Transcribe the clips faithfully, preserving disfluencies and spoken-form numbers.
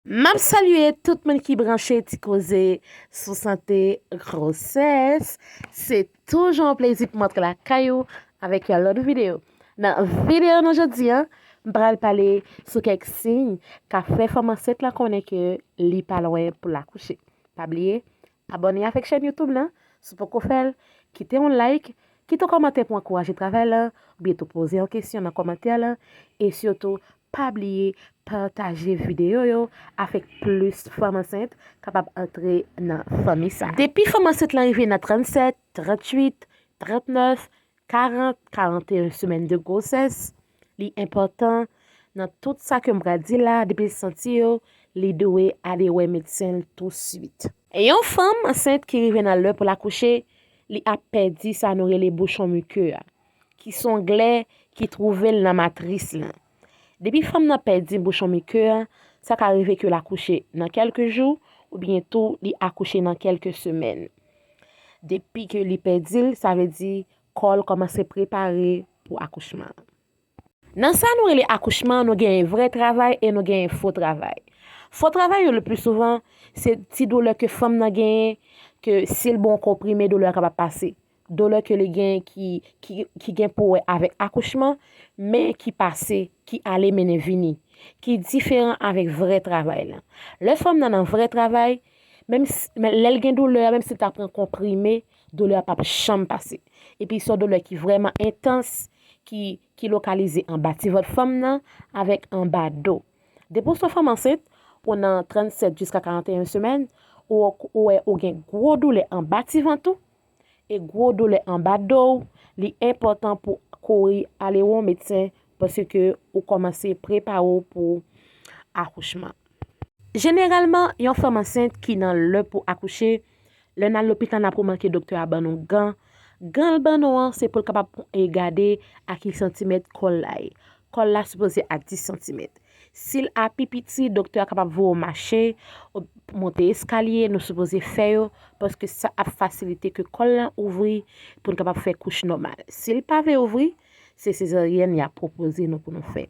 M ap salye tout moun ki branche Ti Koze sou sante gwosès. Se toujou yon plezi pou m antre lakay ou avèk yon lòt videyo. Nan videyo nou jodi a, m pral pale sou kèk siy k ap fè fanm ansent lan konnen ke li pa lwen pou l akouche. Pa bliye abòne avèk chèn YouTube lan, si w poko fè l, kite yon like, kite yon kòmantè pou ankouraje travay lan, oubyen tou poze yon kesyon nan kòmantè lan, e sitou pa bliye pataje videyo yo avèk plis fanm ansent kapab antre nan fanmi sa. Depi fanm ansent lan rive nan trannsèt, trannuit, trannèf, karant, karanteyen semèn de gwosès, li enpòtan nan tout sa ke m pral di la, depi l santi yo, li dwe ale wè medsen l touswit. Yon fanm ansent ki rive nan lè pou l akouche, li ap pèdi sa nou rele bouchon mikè a, ki se yon glè ki twouve l nan matris lan. Depi fanm nan pèdi bouchon mikè a, sa ka rive ke l akouche nan kèlke jou, oubyen tou li akouche nan kèlke semèn. Depi ke li pèdi l, sa vle di kò l kòmanse prepare pou akouchman. Nan sa nou rele akouchman, nou genyen vrè travay e nou genyen fo travay. Fo travay yo, le pli souvan, se ti doulè ke fanm nan genyen, ke si l bwè yon konprime, doulè a kapab pase. Doulè ke li genyen ki, ki, ki gen pou wè avèk akouchman, men ki pase, ki ale mennen vini, ki diferan avèk vrè travay lan. Lè fanm nan nan vrè travay, menm si, men lè l gen doulè a, menm si l ta pran konprime, doulè a p ap janm pase. Epi se yon doulè ki vrèman entans, ki, ki lokalize anba ti vant fanm nan avèk anba do. Depi w se yon fanm ansent, ou nan trannsèt jiska karanteyen semèn, ou, ou wè ou gen gwo doulè anba ti vant ou, e gwo doulè anba do w, li enpòtan pou kouri ale wè yon medsen, paske ou kòmanse prepare w pou akouchman. Jeneralman, yon fanm ansent ki nan lè pou akouche, lè n al lopital, n ap remake doktè a ban nou gan. Gan l ban nou an, se pou l kapab, e, gade a ki santimèt kò l la ye. Kò l la sipoze a dis santimèt. Si l a pi piti, doktè a kapab voye w mache, ou monte eskalye, nou sipoze fè yo, paske sa ap fasilite ke kò l lan ouvri pou n kapab fè kouch nòmal. Si l pa vle ouvri, se sezaryèn y ap pwopoze nou pou nou fè.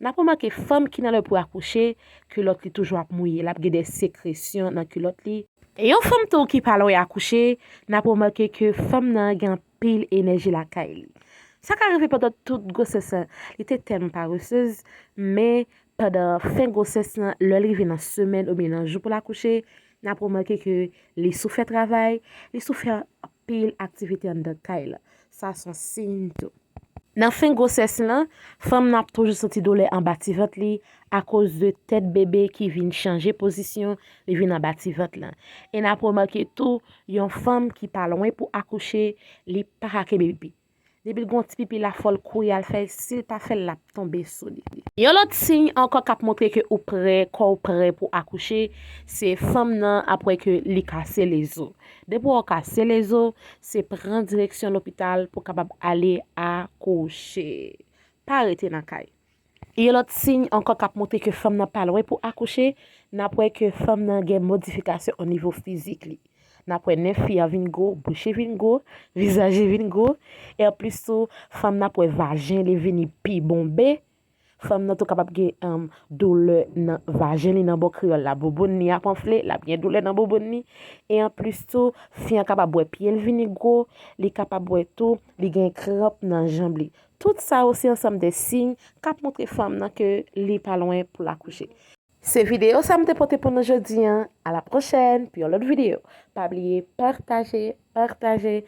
N ap remake fanm ki nan lè pou akouche, kilòt li toujou ap mouye, l ap gen de sekresyon nan kilòt li. E yon fanm tou ki pa lwen akouche, n ap remake ke fanm nan gen anpil enèji lakay li. Sa ka rive pandan tout gwosès lan, li te tèlman paresez, men pandan fen gwosès lan, lè l rive nan semèn oubyen nan jou pou l akouche, n ap remake ke li sou fè travay, li sou fè anpil aktivite anndan kay la. Sa se yon siy tou. Nan fen gwosès lan, fanm nan ap toujou santi doulè anba ti vant li akoz de tèt bebe ki vin chanje pozisyon, li vin anba ti vant lan. E n ap remake tou, yon fanm ki pa lwen pou akouche, li pa ka kenbe pipi. Depi l gen yon ti pipi la, fò l kouri al fè l, si l pa fè l, l ap tonbe sou li. Yon lòt siy ankò k ap montre ke ou prè, kò w prè pou akouche, se fanm nan ap wè ke li kase lezo. Depi w kase lezo, se pran direksyon lopital pou w kapab ale akouche. Pa rete nan kay. Yon lòt siy ankò k ap montre ke fanm nan pa lwen pou akouche, n ap wè ke fanm nan gen modifikasyon o nivo fizik li. N ap wè nen fi a vin gwo, bouch li vin gwo, vizaj li vin gwo. E anplis tou, fanm nan ap wè vajen li vini pi bonbe. Fanm nan tou kapab gen, um, doulè nan vajen li, nan bò kreyòl la, bouboun li ap anfle, l ap gen doulè nan bouboun li. E anplis tou, fi an kapab wè pye l vini gwo, li kapab wè tou, li gen kranp nan janm li. Tout sa yo se ansanm de siy k ap montre fanm nan ke li pa lwen pou l akouche. Se videyo sa m te pote pou nou jodi an. A la pwochèn pou yon lòt videyo. Pa bliye pataje, pataje,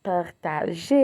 pataje.